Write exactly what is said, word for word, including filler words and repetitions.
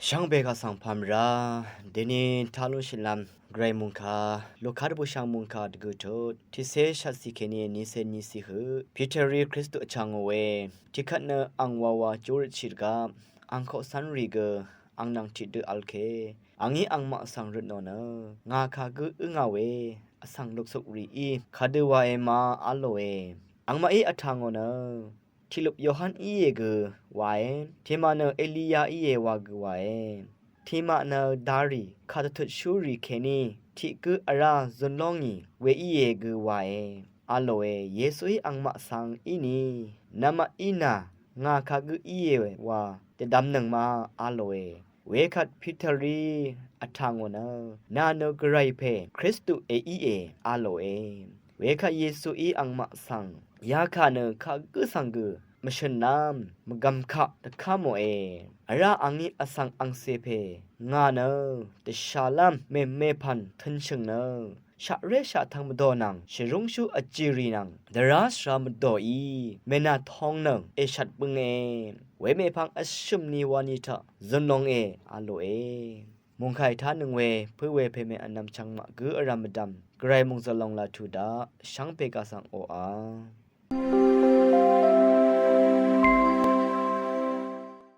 Shvngbe kaq svng pàmvrá, dèni taq lúnshìlv́m Gvray mòngkà, Luka dvbùshv̀ng mòngkà dvgø̀ tut tiqcé shvtcì kèní niqcé niqcì høq, Piterí Kristu vchà ngò we, tiqkvt nø ang wawa júrøtshì dvgvp, ang koqcv́nrì gø, ang nvng tiqdø v̄l ke, angí angmaq svng røtnò nø, ngà kagǿ ǿngà we, vsvng luksukrìí, kadø wae ma v̄lòe. Angmaqí vtà ngò nø, tiqlup Yohan íe gø wae, tiqmaq nø Eliya íe wa gø wae. Tiqmaq nø darì, kàdvtutshúrì kèní, tiq gǿ vrá zun lóngì, we íe gø wae. V̄lòe, Yesuí angmaq svng íni, nvmaqí nà, ngà kagǿ íe wa, dvdvmnøng ma v̄lòe. Wekvt Piterí vtà ngò nø, nà nø Gvray pè, Kristu èíe, v̄lòe. Wekvt Yesuí angmaq svng, yakà nø kagǿ svng gø, mvshø̀n nvm, mvgv̀m kaq dvká mòe. Vrá angí vsvng angcè pè, ngà nø, dvshàlv́m mèmepv̀n tø̄nshø̀ng nø, shaqré shaqtvng mvdò nvng, shvrúngshú vjìrì nvng, dvrá shvra mvdòí, mènàtong nøng, èshvt bønge. Wemèpvng vshø̀m ni wani taq, zun longe, v̄lòe. Mòngkàì tánøng we, pǿ we pèmè vnvm chvngmaq gǿ vrv̀m mvdv̀m, Gvray mòngzø̀l lòng laq tuq daq, shvngbe kaq svng oqà.